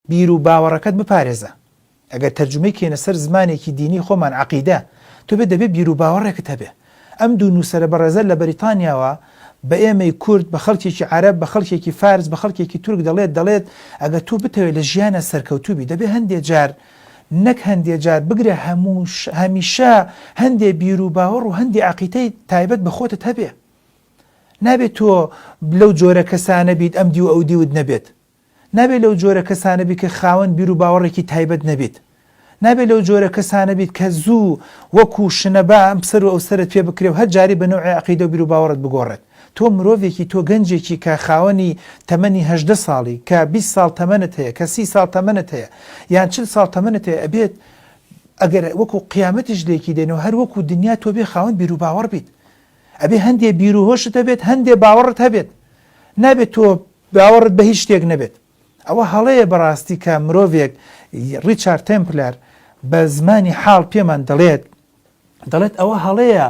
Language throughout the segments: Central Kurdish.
بیر و باوەڕەکەت بپارێزە. ئەگەر تەرجومەی کەینە سەر زمانێکی دینی خۆمان عەقیدە، تۆ بێ دەبێ بیر و باوەڕێکت هەبێ. ئەم دوو نووسەرە بەڕێزە لە بەریتانیاوە بە ئێمەی کورد، بە خەڵکێکی عەرەب، بە خەڵکێکی فارس، بە خەڵکێکی تورک دەڵێت دەڵێت ئەگەر تۆ بتەوێ لە ژیانا سەرکەوتوو بی دەبێ هەندێ جار نەک هەندێ جار بگرە هەموو هەمیشە هەندێ بیر و باوەڕ و هەندێ عەقیدەی تایبەت بە خۆتت هەبێ. نابێ تۆ لەو جۆرە کەسانە بیت ئەم دیو ئەو دیوت نەبێت. نابێت لەو جۆرە کەسانە بیت کە خاوەن بیروباوەڕێکی تایبەت نەبیت. نابێت لەو جۆرە کەسانە بیت کە زوو وەکو شنەبا ئەم سەر و ئەو سەرت پێ بکرێ و هەر جارەی بە نەوعێ عەقیدە و بیروباوەڕت بگۆڕێت. تۆ مرۆڤێکی، تۆ گەنجێکی کە خاوەنی تەمەنی 18 ساڵی، کە 20 ساڵ تەمەنت هەیە، کە 30 ساڵ تەمەنت هەیە، یان 40 ساڵ تەمەنت هەیە، ئەبێت ئەگەر وەکو قیامەتیش لێکی دەینەوە هەر وەکو دنیا تۆ بێ خاوەن بیروباوەڕ بیت. ئەبێ هەندێ بیروهۆشت هەبێت، هەندێ باوەڕت هەبێت. نابێت تۆ باوەڕت بە هیچ شتێک نەبێت. ئەوە هەڵەیە بەڕاستی کە مرۆڤێک، ڕیچارد تێمپلەر، بە زمانی حاڵ پێمان دەڵێت، دەڵێت ئەوە هەڵەیە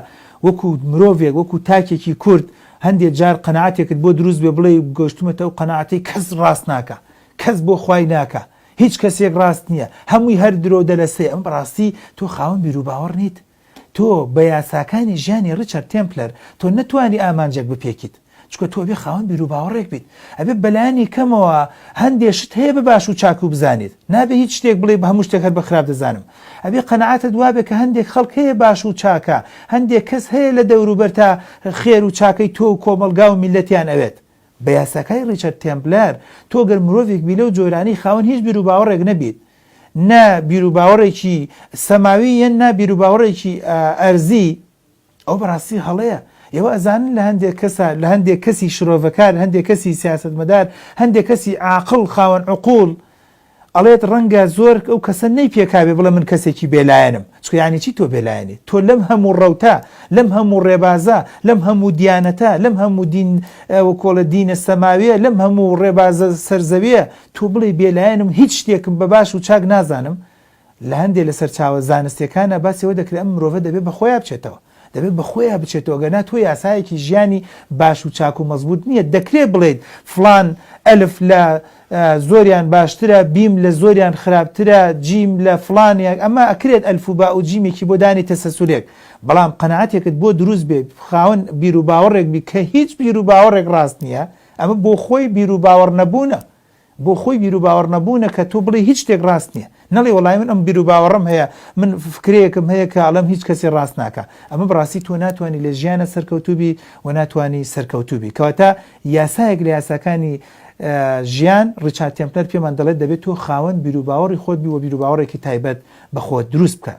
وەکو مرۆڤێک، وەکو تاکێکی کورد هەندێ جار قەناعەتێکت بۆ دروست بێ بڵێی گەشتومەتە ئەو قەناعەتەی کەس ڕاست ناکا، کەس بۆ خوای ناکا، هیچ کەسێک ڕاست نییە، هەمووی هەر درۆ دەلەسەیە، ئەمە بەڕاستی تۆ خاوەن بیروباوەڕ نیت. تۆ بە یاساکانی ژیانی ڕیچارد تێمپلەر تۆ نەتوانی ئامانجێک بپێکیت چونکە تۆ ئەبێ خاوەن بیروباوەڕێک بیت ئەبێ بەلایەنی کەمەوە هەندێ شت هەیە بە باش و چاک و بزانیت نابێ هیچ شتێک بڵێ بە هەموو شتێک هەر بە خراپ دەزانم ئەبێ قەناعەتت وابێ کە هەندێک خەڵک هەیە باش و چاکە هەندێک کەس هەیە لە دەوروبەرتا خێر و چاکەی تۆ و کۆمەڵگا و میللەتیان ئەوێت بە یاساکای ڕیچارد تێمپلەر تۆ گەر مرۆڤێک بی لەو جۆرانەی خاوەن هیچ بیروباوەڕێک نەبیت نە بیروباوەڕێکی سەماوی یە نا بیروباوەڕێکی ئەرزی، ئەوە بەڕاستی هەڵەیە. ئێوە ئەزانن لە هەندێک کەسا، لە هەندێک کەسی شرۆڤەکار، هەندێک کەسی سیاسەتمەدار، هەندێک کەسی عاقڵ، خاوەن عقوڵ، ئەڵێت ڕەنگە زۆر ئەو کەسە نەیپێکابێ بڵێ من کەسێکی بێلایەنم. چونکە یانی چی تۆ بێلایەنی؟ تۆ لەم هەموو ڕەوتە، لەم هەموو ڕێبازە، لەم هەموو دیانەتە، لەم هەموو دین وەکۆڵێ دینە سەماویە، لەم هەموو ڕێبازە سەرزەویە، تۆ بڵێی بێلایەنم هیچ شتێکم بە باش و چاک نازانم، لە هەندێ لە سەرچاوە زانستیەکانا باسی ئەوە دەکرێ ئەم مرۆڤە دەبێ بە خۆیا بچێتەوە، دەبێ بە خۆیا بچێتەوە گەر نا تۆ یاسایەکی ژیانی باش و چاک و مەزبووت نییە، دەکرێ بڵێیت فڵان ئەلف لە زۆریان باشترە، بیم لە زۆریان خراپترە، جیم لە فڵان یان ئەمە ئەکرێت ئەلف و با و جیمێکی بۆ دانی تەسەسولێک، بەڵام قەناعەتێکت بۆ دروست بێ خاوەن بیروباوەڕێک بی کە هیچ بیروباوەڕێک ڕاست نییە، ئەمە بۆ خۆی بیروباوەڕ نەبوونە. بۆ خۆی بیروباوەڕ نەبوونە کە تۆ بڵێی هیچ شتێک ڕاست نییە. نەڵێی وەڵایی من ئەم بیروباوەڕەم هەیە، من فکرەیەکم هەیە کە ئەڵێم هیچ کەسێ ڕاست ناکا. ئەمە بەڕاستی تۆ ناتوانی لە ژیانا سەرکەوتوو بی و ناتوانی سەرکەوتوو بی. کەواتە یاسایەک لە یاساکانی ژیان، ڕیچارد تێمپلەر پێمان دەڵێت دەبێت تۆ خاوەن بیروباوەڕی خۆت بی و بیروباوەڕێکی تایبەت بە خۆت دروست بکە.